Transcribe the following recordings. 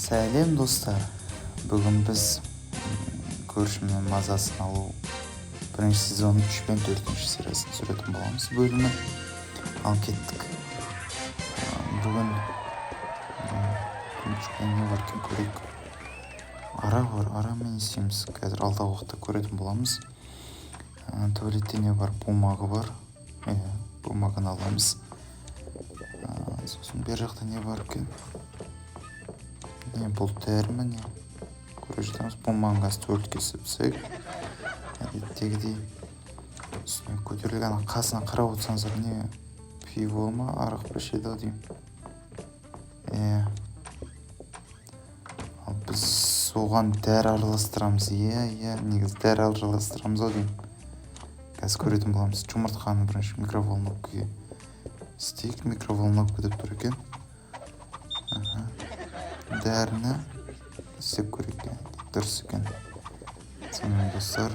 Сәлем, достар! Бүгін біз көршімнің мазасын алу бірінші сезон 3 пен төртінші сериясын түсіретін боламыз, бөлімі. Ал кеттік. Бүгін не бар екен, көрейік. Ара бар. Арамен не істейміз, қазір алдағы уақытта көретін боламыз. Туалетте не бар? Бумага бар, иә, бумаганы аламыз. Сосын бер жақта не бар екен? Не бұл, дәрі ме, не? Көре жатамыз. Бумаганы қазір туалетке сепсек, әдеттегідей үстіне көтерілген. Ана қасына қарап отырсаңыздар, не, пиво ма, арақ па ішеді ау деймін, иә. Ал біз оған дәрі араластырамыз, иә, негізі дәрі араластырамыз ау деймін, қазір көретін боламыз. Жұмыртқаны бірінші микроволновкаге істейік. Микроволновка деп тұр екен. Аха. Дәріні істеп көрейік, иә, дұрыс екен. Сонымен, достар,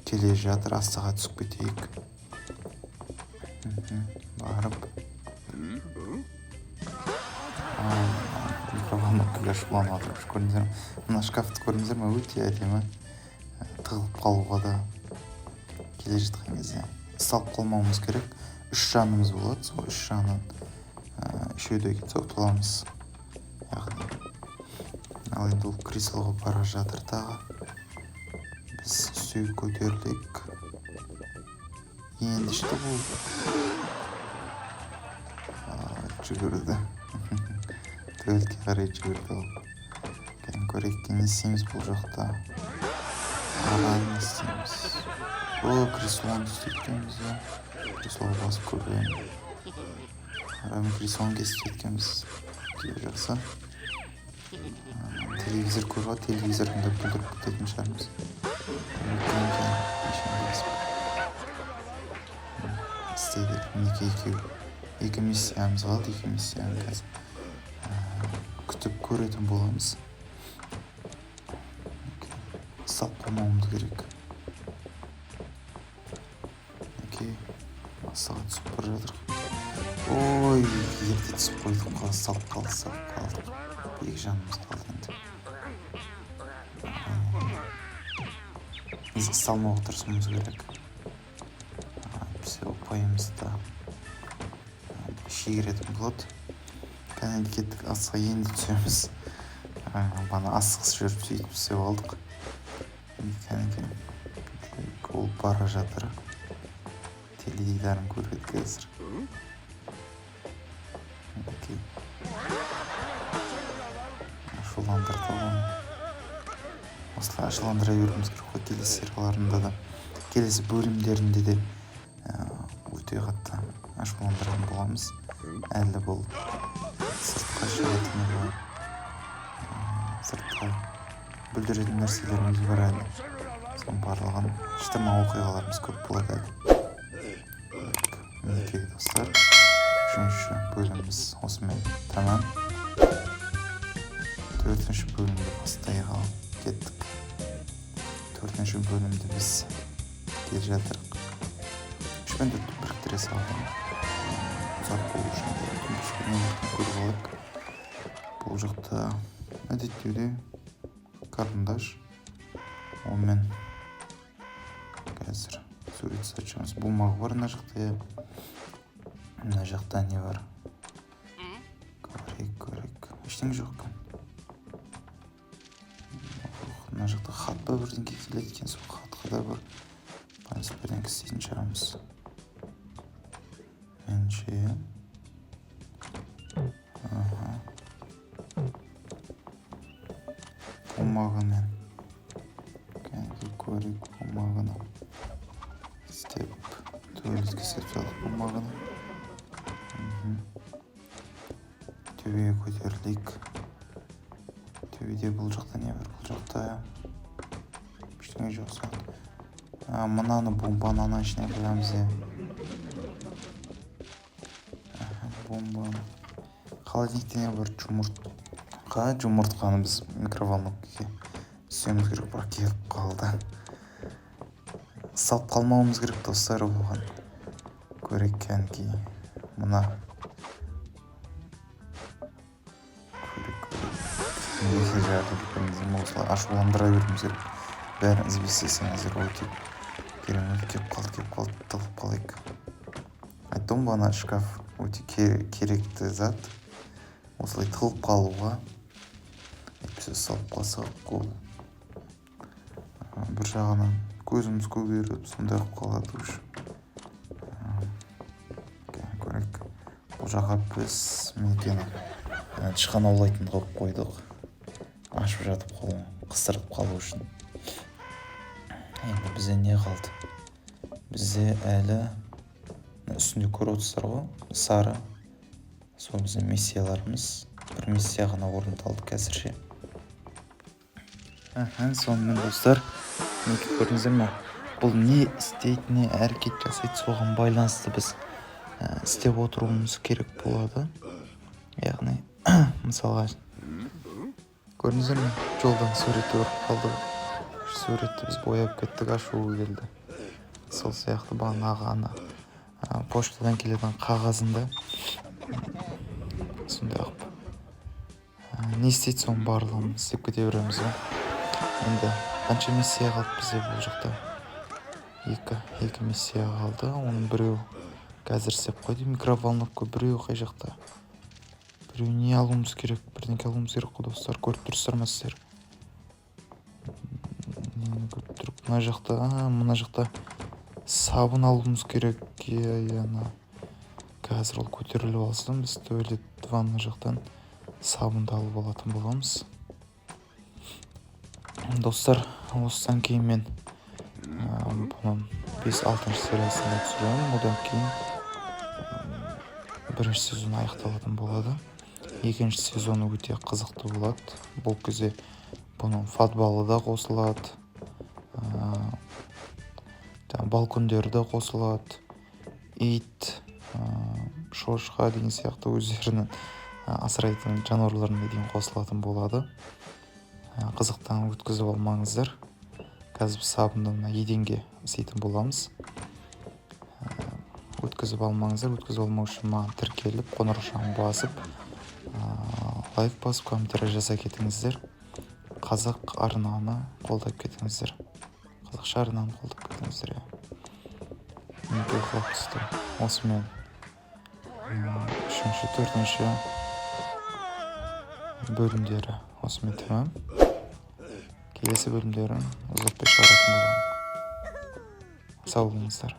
келе жатыр, астыға түсіп кетейік. Барып микроволновкаға ашуланып жатыр, көрдіңіздер ме? Мына шкафты көрдіңіздер ме? Өте әдемі. Тығылып қалуға да, келе жатқан кезде ұсталып қалмауымыз керек. Үш жанымыз болады, сол үш жанын үшеуде кетсе, ұтыламыз яғни. Ал енді ол креслоға бара жатыр тағы. Біз үстіге көтерілейік енді. Что бұл? Жүгірді, туалетке қарай жүгірді ол. Кәне, көрейік, не істейміз бұл жақта? Араны не істейміз? О, креслоны істейді екенбіз, иә. Креслоға басып көрейін. Арамен креслоны кесіп кеткенбіз, өте жақсы. Телевизор көріп алып, телевизорды да бүлдіріп кететін шығармыз. Басып істедік, мінекей. Екеу, екі миссиямыз қалды. Екі миссияны қазір күтіп көретін боламыз. Ұсталып қалмауымыз керек. Мінекей, астыға түсіп бара жатырмық. Ой, ерте түсіп қойдық қой, ұсталып қалдық, ұсталып қалдық. Екі жанымыз қалды енді. Негізі ұсталмауға тырысуымыз керек, әйтпесе ұпайымыз да шегеретін болады. Кәне, кеттік, астыға енді түсеміз. Бағана асығыс жүріп, сөйтіп істеп алдық. Кәнекей, ол бара жатыр, теледидарын көреді қазір. Мінекей, ашуландырды оны. Осылай ашуландыра беруіміз керек қой. Келесі серияларында да, келесі бөлімдерінде де өте қатты ашуландыратын боламыз. Әлі бұл сыртқа шығатыны бар, сыртқа бүлдіретін нәрселеріміз бар әлі. Соның барлығын, шытырман оқиғаларымыз көп болады әлі. Так, мінекей, достар, үшінші бөліміміз осымен тәмам. Төртінші бөлімді бастайық. Ал кеттік. Төртінші бөлімді біз келе жатырық. Үш пен төртті біріктіре салдым ұзақ болу үшін. Кішкене көріп алайық. Бұл жақта әдеттегідей карандаш, онымен қазір сурет салып шығамыз. Бумага бар мына жақта, иә. Мына жақта не бар, көрейік, көрейік. Ештеңе жоқ екен. Мына жақта хат па, бірдеңке келеді екен. Сол хатқа да бір байланысты бірдеңке істейтін шығармыз меніңше, иә. Аха, бумагамен, кәнекей, көрейік. Бумаганы істеп, туалетке істеп тастадық бумаганы. Төбеге көтерілейік. Төбеде, бұл жақта не бар? Бұл жақта ештеңе жоқ сияқты. А, мынаны, бомбаны ана ішіне қоямыз, иә. Аха, бомбаны. Холодильникте не бар? Жұмыртқа. Жұмыртқаны біз микроволновкаға істеуіміз керек, бірақ келіп қалды. Ұсталып қалмауымыз керек, достар, оған. Көрейік, кәнекей, мына көрейік. Неге жарылды, көрдіңіздер ме? Осылай ашуландыра беруіміз керек бәрін. Ізбе істесеңіздер, өте керемет. Келіп қалды, келіп қалды, тығылып қалайық. Айттым ғой, ана шкаф өте керекті зат осылай тығылып қалуға. Әйтпесе ұсталып қалсақ, ол бір жағынан көзіміз көгеріп, сондай қылып қалады уже. Көрейік, бұл жаққа біз, мінекей, ана тышқан аулайтын қойып қойдық, ашып жатып қолын қыстырып қалу үшін. Енді бізде не қалды? Бізде әлі мына үстінде, көріп отырсыздар ғой, сары, сол біздің миссияларымыз. Бір миссия ғана орындалды қазірше. Аха, сонымен, достар, мінекей, көрдіңіздер ме, бұл не істейді, не әрекет жасайды, соған байланысты біз істеп отыруымыз керек болады. Яғни, мысалға, көрдіңіздер ме, жолдан суретті көріп қалдық, суретті біз бояп кеттік, ашуы келді. Сол сияқты бағанағы ана поштадан келетін қағазында сондай қылып не істейді, соның барлығын істеп кете береміз ғой. Енді қанша миссия қалды бізде бұл жақта? Екі миссия қалды. Оның біреуі қазір істеп қойды, микроволновка. Біреуі қай жақта? Біреу не алуымыз керек? Бірдеңке алуымыз керек қой, достар. Көріп тұрсыздар ма сіздер? Нені көріп тұрмын мына жақта? А, мына жақта сабын алуымыз керек. Иә, ана қазір ол көтеріліп алсын, біз туалет, ванна жақтан сабынды алып алатын боламыз. Достар, осыдан кейін мен бұның бес, алтыншы сериясын да түсіремін. Одан кейін бірінші сезон аяқталатын болады. Екінші сезоны өте қызықты болады. Бұл кезде бұның подвалы да қосылады, жаңағы балкондері де қосылады, ит, шошқа деген сияқты өздерінің асырайтын жануарларына дейін қосылатын болады. Қызықтан өткізіп алмаңыздар. Қазір біз сабынды мына еденге істейтін боламыз. Өткізіп алмаңыздар. Өткізіп алмау үшін маған тіркеліп, қоңыраушаны басып, лайк басып, комментарий жаза кетіңіздер. Қазақ арнаны қолдап кетіңіздер, қазақша арнаны қолдап кетіңіздер. Иә, мінекей, құлап түсті. Осымен үшінші, төртінші бөлімдері осымен тәмам. Келесі бөлімдерін ұзатпай шығаратын боламын. Сау болыңыздар.